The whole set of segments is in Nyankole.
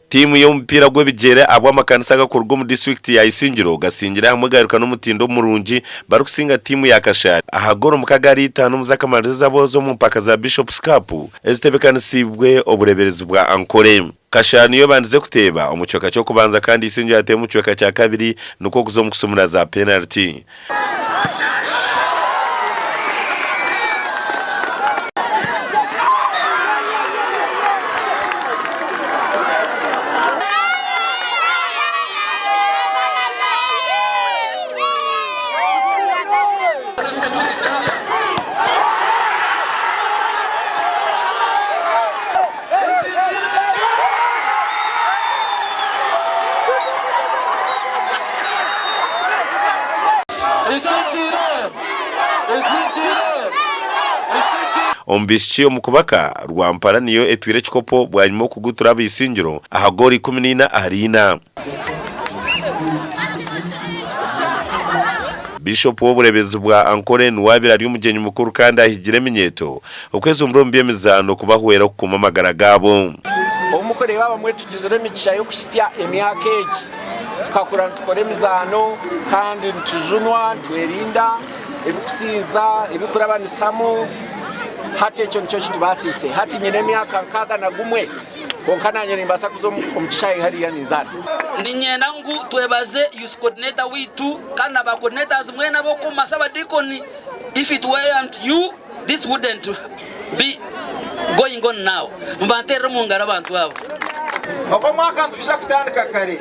Tiimu y'omupiira gw'ebigyere ahabw'amakanisa agakuruga omu disiturikiti ya Isingiro gasingire hamwe gairuka n'omutindo murungi barikusinga tiimu ya Kashari aha goolo mukaga ahari itaano omu z'akamaririzo z'aboojo omu mpaka za Bishops Cup ezitebekanisiibwe obureeberezi bwa Ankole. Kashari niyo ebandize kuteeba omu kicweka ky'okubanza kandi Isingiro yateeba omu kicweka kya kabiri nikwo kuza omu kusumura za penariti. Omu baishiki omu kubaka, Rwampara niyo etwire ekikopo bwanyima okugutura abaisingiro aha goolo 14 ahari ina. Bishop w'obureebezi bwa Ankole niwe abaire ari omugyenyi mukuru kandi ahigire eminyeeto okwejumbira omu by'emizaano kubahwera okukuuma amagara gaabo. Obu murikureeba abamwe tugizire emigisha y'okuhitsya emyaka egi, tukakura nitukora emizaano kandi nitujunwa, nitwerinda ebirikusinza, ebirikurabanisamu, hati ekyo nikyo kitubaasiise. Hati nyine emyaka 61 kwonka naanye nimbaasa kuza omu kishaayi hariya ninzaana. Niinyenda ngu twebaze Youth Coordinator waitu kandi na ba coordinators mwena ab'okwomasa abadiikoni, if it weren't you this wouldn't be going on now. Mubanteerere omu ngaro abantu abo. Ogu omwaka nitwija kutandika kare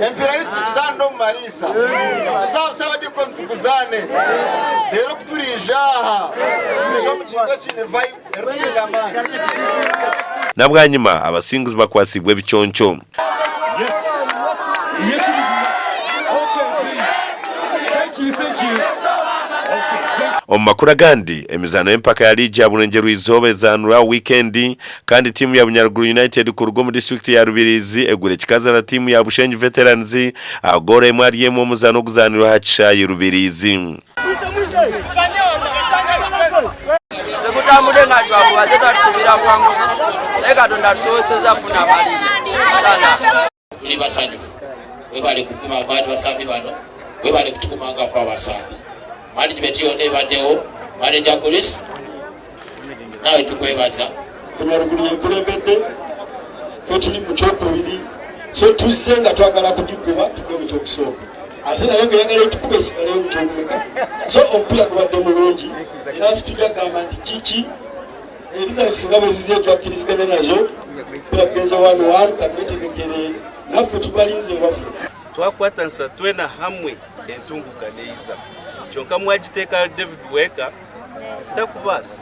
empiira yaitu tugizaanire omu mariisa, tuze aha abadiikoni tuguzaane, reero ku turiija aha twije omu kintu ekiine vibe erikusinga amaani. Na bwanyima abasinguzi bakwatsibwa ebiconco. Omu makuru agandi, emizaano y'empaka ya liigi ya Burengyerwa-izooba ezaanirwe aha wiikendi kandi tiimu ya Bunyaruguru United kuruga omu disiturikiti ya Rubirizi egwire ekikaza na tiimu ya Bushenyi Veterans aha goolo emwe ahari emwe omuzaano oguzaanirwe aha kishaayi Rubirizi. Tegutambudde nga twakubaze twatusubira buwanguzi naye Katonda atusoboseza kufuna amaliri inshallah. Tuli basanyufu webale kukuma abantu basambi bano webale kutukuma nga ffe abasambi management yona ebaddewo manager Chris nawe tukwebaza. Bunyaruguru yekulembedde ffe tuli mu kyokubiri so tuzze nga twagala kugikuba tugwe mu kyokusooka ate naye nga eyagala etukuba esigaleyo mu kyokumeka so omupiira gubadde mulungi era situjja kugamba nti kiki eriza singa bwezize twakkiriziganya nazo omupiira gugenze one one katwetegekere naffe tubalinze ewaffe. Twakwatanisa twena hamwe entunguka neiza. Kyonka mwagiteeka ahari David wenka takubaasa.